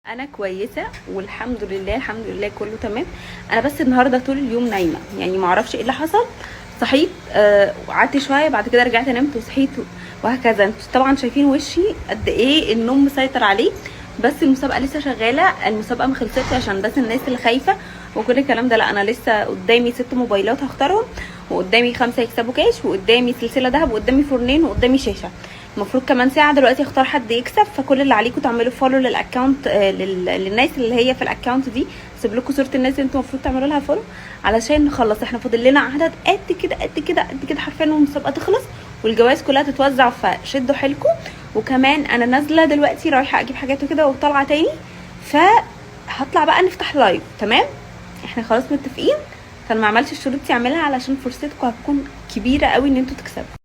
انا كويسة والحمد لله، الحمد لله كله تمام. انا بس النهارده طول اليوم نايمه، يعني ما اعرفش ايه اللي حصل. صحيت وقعدت شويه، بعد كده رجعت نمت وصحيت وهكذا. انتوا طبعا شايفين وشي قد ايه النوم مسيطر عليه، بس المسابقة لسه شغاله، المسابقة ما خلصتش عشان بس الناس اللي خايفة وكل الكلام ده. لا، انا لسه قدامي 6 موبايلات هختارهم، وقدامي 5 يكسبوا كاش، وقدامي سلسلة ذهب، وقدامي فرنين، وقدامي شاشه. المفروض كمان ساعة دلوقتي اختار حد يكسب. فكل اللي عليكم تعملوا follow لل account، للناس اللي هي في ال account دي. سيب لكم صوره الناس اللي انتوا المفروض تعملوا لها follow علشان نخلص. احنا فاضل لنا عدد قد كده قد كده قد كده حرفيا، والمسابقه تخلص والجوائز كلها تتوزع، فشدوا حيلكم. وكمان انا نازله دلوقتي رايحة اجيب حاجات وكده وطالعه تاني، فهطلع بقى نفتح live. تمام، احنا خلاص متفقين. فانا ما عملتش الشروط دي اعملها علشان فرصتكم هتكون كبيرة قوي ان انتوا تكسبوا.